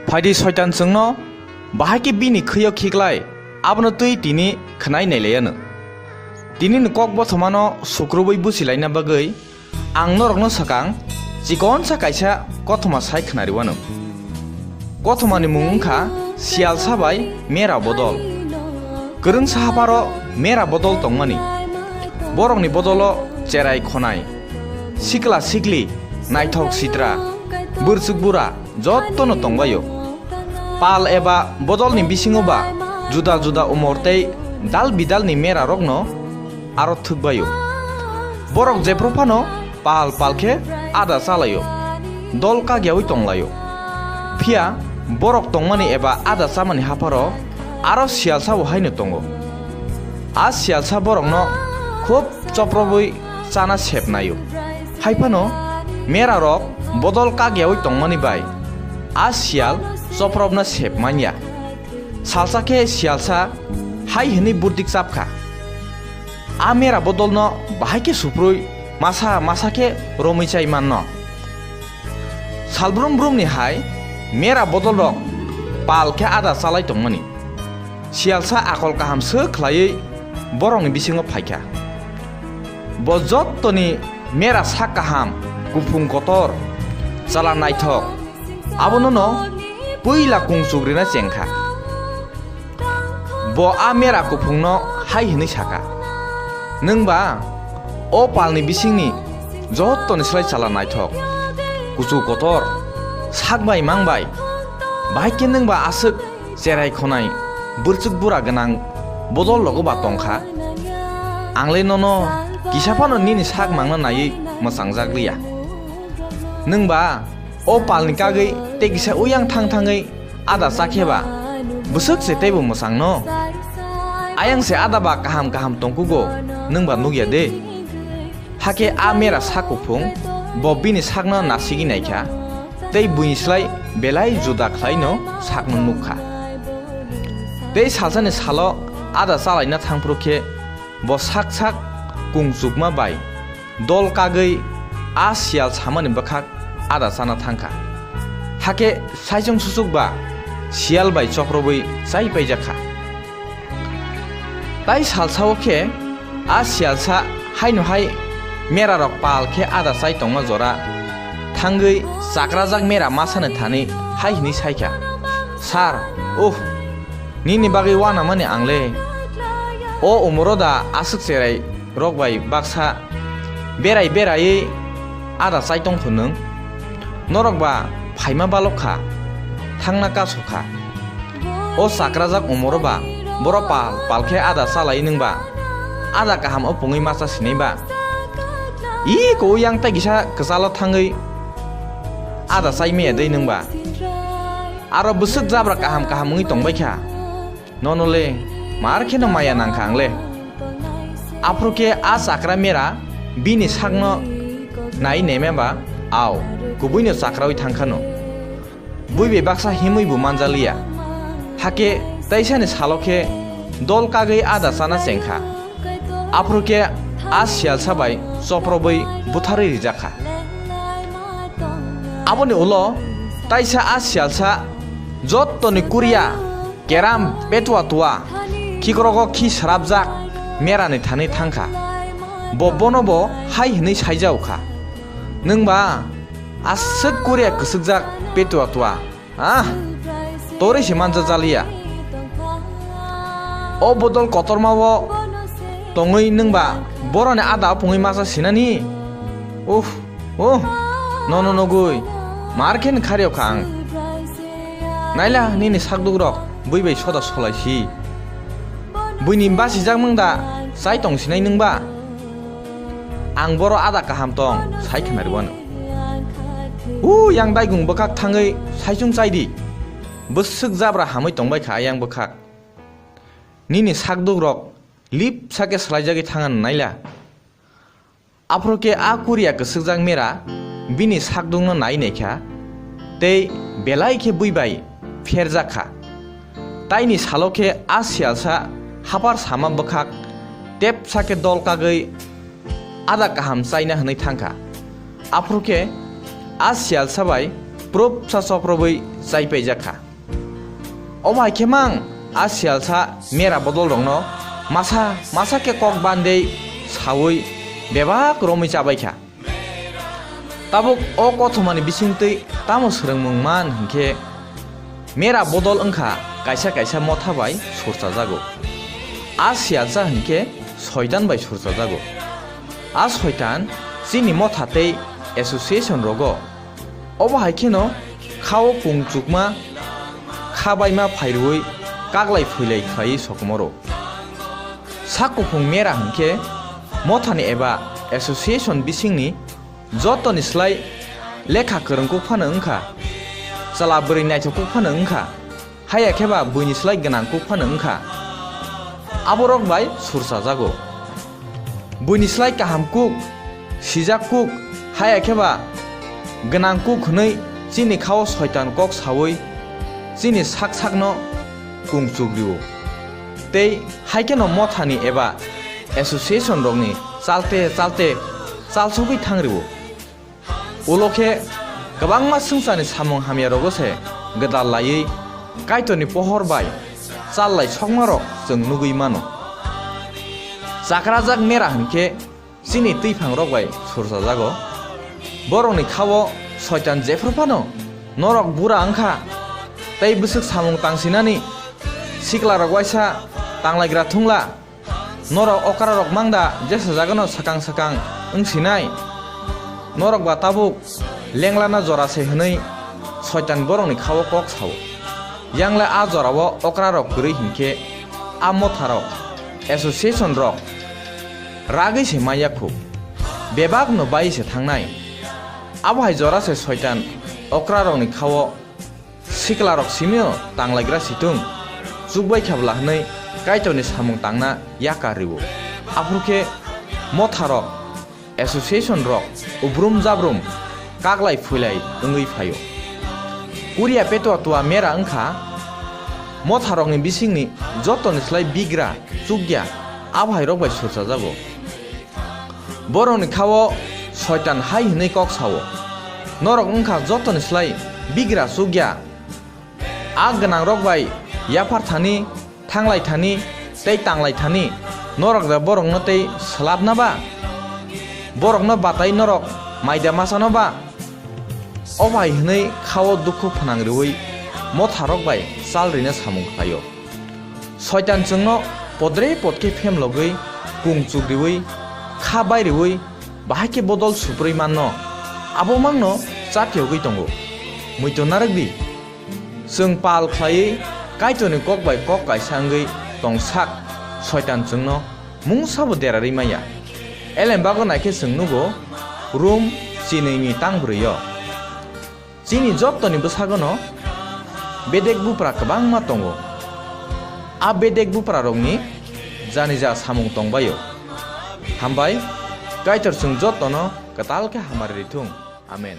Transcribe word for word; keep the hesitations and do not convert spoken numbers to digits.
Phaidi soitan chwngno bahai khe bini khwio khiklai, abono twi tini khwnai nailaianw. Tinini kok bothomano sukrubui buchilaina bagwi ang norokno swkang chikonsa kaisa kothoma sai khwnariwanw. Kothomani mung wngkha Siyalsa bai Mera Bodol. Kwrwngsa hapharo Mera Bodol tongmani. Borokni bodolo cherai khonai, sikla sikli, naithok sitra, bwrchwk bura jottono tongbaio. Pal eba bodolni bisingo ba juda juda umor tei dal bidalni merarokno aro thwkbaio. Borok jephru phano pal pal khe ada chalaio, dol kagyaui tonglaio. Phiya borok tongmani eba ada chamani hapharo aro Siyalsabo haino tongo. A Siyalsa borokno khub choprobwi chana sep naio. Hai phano merarok bodol kagyaui tongmani bai a Siyal choprobna sep manya. Salsa khe Siyalsa hai hwnwi burdik chapkha, "A Mera Bodolno bahai khe suprui masa masa khe romwi chai manno." Salbrum brumni hai Mera Bodolrok pal khe ada chalai tongmani. Siyalsa akol kaham swk khlaiwi borokni bisingo phaikha. Bo jottoni mera sak kaham, kuphung kotor, chala naithok, abonono puila kungchuk rina chengkha. Bo a mera kuphungno hai hwnwi saka, "Nwng ba o palni bisingni jottoni slai chala naithok, kuchuk kotor, sak bai mang bai, bahai khe nwng ba aswk cherai khonai bwrchwk bura gwnang bodol rogo ba tongkha. Ang le nono kisa phano nini sak mangna naiwi mwchangjak liya. Nwng ba o palni kagwi tei kisa uyang thang thangwi ada chakhe ba bwswk se teibo mwchangno? Ayang se ada ba kaham kaham tongkugo, nwng ba nukya de?" Hakhe a mera sak kuphung bo bini sakno nasigwi naikha, tei buini slai belai juda khlaino sakno nukkha. Tei salsani salo ada chalaina thangphru khe bo sak sak kungchukma bai dol kagwi a siyal samani bwkhak ada chana thangkha. Hakhe saichung suchuk ba siyal bai choprobwi chai paijakha. Tai salsao khe a siyalsa haino hai merarok pal khe ada chai tongma jora thangwi chakrajak mera masani thani hai hwnwi saikha, "Sir, uh, nini bagwi uanamani ang le. O umoro da aswk cherai rok bai baksa berai beraiwi ada chai tong kho nwng? Norok ba phaima balok kha, thangna kasu kha. O chakrajak umoro ba boro pal pal khe ada chalai nwng ba, ada kaham o pungwi masa sinai ba? I ko yang tai kisa kwchalo thangwi ada chai maya dei nwng ba? Aro bwswk jabra kaham kaham wngwi tong bai kha. Nono le mar kheno maya nang kha ang le." Aphuru khe a chakra mera bini sakno nai nemya ba, ao, kubuino chakraui thang khano. Bui bai baksa himwi bo manjaliya. Hakhe taisani salo khe dol kagwi ada chana chengkha. Aphuru khe a siyalsa bai choprobwi butharwi rijak kha. Aboni ulo taisa a siyalsa jottoni kuriya keram petua tua, khikrogo khi srapjak merani thani thangkha. Bo bono bo hai hwnwi saijao kha, "Nwng ba aswk kuriya kwswkjak petua tua, ah, torwi se manja jaliya. O bodol kotorma o tongwi nwng ba boroni ada o pungwi masa sinani? Uff, uh, nono nugwi mar khe khariok kha ang. Naila nini sakduk rok bui bai soda solai si. Buini basi jakmang da chai tong sinai nwng ba? Ang boro ada kaham tong sai khwnari wano. U yang daigung bwkhak thangwi saichung chai di. Bwswk jabra hamwi tong bai kha ayang bwkhak. Nini sakduk rok lip sake swlaijagwi thang ano naila." Aphuru khe a kuriya kwswkjak mera bini sakdukno nai naikha tei belai khe bui bai pherjak kha. Taini salo khe a siyalsa hapar sama bwkhak tepsa khe dol kagwi ada kaham chaina hwnwi thangkha. Aphuru khe a siyalsa bai prup sa soprobwi chaipaijak kha. Obo hai khe mang a siyalsa mera bodolrokno masa masa khe kok bandei saui bebak romwi chabai kha. Tabuk o kothomani bisingtwi tamo swrwngmung man hinkhe mera bodol wngkha kaisa kaisa motha bai surchajago. A siyalsa hinkhe soitan bai surchajago. A soitan chini motha tei association rogo. Obo hai kheno khao kung chukma kha baima phairwi kaglai phuilai khlaiwi sokomoro. Sak kuphung mera hinkhe mothani eba association bisingni jotoni slai lekha kwrwng kuk phano wngkha, chwla bwrwi naithok kuk phano wngkha, haya khe ba buini slai gwnang kuk phano wngkha. Aborok bai surchajago. Buini slai kaham kuk, sijak kuk, haya khe ba gwnang kuk hwnwi chini khao soitan kok saui chini sak sakno kung chuk rio. Tei hai kheno mothani eba association rokni chalte chalte chalsogwi thang rio. Ulo khe kwbangma swngcharni samung hamyarogo se gwdal laiwi Kaitorni pohor bai chal lai sokmarok chwng nugwi mano. Chakrajak mera hinkhe chini twiphangrok bai surchajago. Borokni khao soitan jephru phano norok bura wngkha tei bwswk samung tangsinani siklarok waisa tanglaigra thungla. Norok okrarok mangda jesa jagano sakang sakang wngsinai. Norok ba tabuk lenglana jora se hwnwi soitan borokni khao kok sao. Yangle a jorao okrarok kwrwi hinkhe a motharok, association rok ragwi se maya khu. Bebakno bai se thangnai. Abo hai jora se soitan okrarokni khao siklarok simio tanglaigra situng chukbai khabla hwnwi Kaitorni samung tangna yakar rio. Aphuru khe motharok, association rok ubrum jabrum kaglai phuilai wngwi phaio. Kuria petua tua mera wngkha motharokni bisingni jotoni slai bigra chukya abo hai rok bai surchajago. Borokni khao soitan hai hwnwi kok sao, "Norok wngkha jotoni slai bigra chukya. A gwnangrok bai yaphar thani, thanglai thani tei tanglai thani, norok da borokno tei swlapna ba? Borokno batai norok maida masano ba?" Obo hai hwnwi khao dukhu phnang rwui motharok bai chal rina samung khlaio. Soitan chwngno podre pod khe phemlogwi, kung chuk riui, kha bai riui, bahai khe bodol suprui manno, abo mangno chak yogwi tongo. Muitu narwk di. Chwng pal khlaiwi Kaitorni kok bai kok kaisa wngwi tong sak, Soitan chwngno mungsabo derarwi maya. Elembago naikhe chwng nugo, Rum chinwini tang brwi-o. Chini jottoni bwsagono bedek bupra kwbangma tongo. A bedek buprarokni janija samung tongbaio. Hambai, Kaitor chwng jottono kwtal khe hamari rithung. Amen.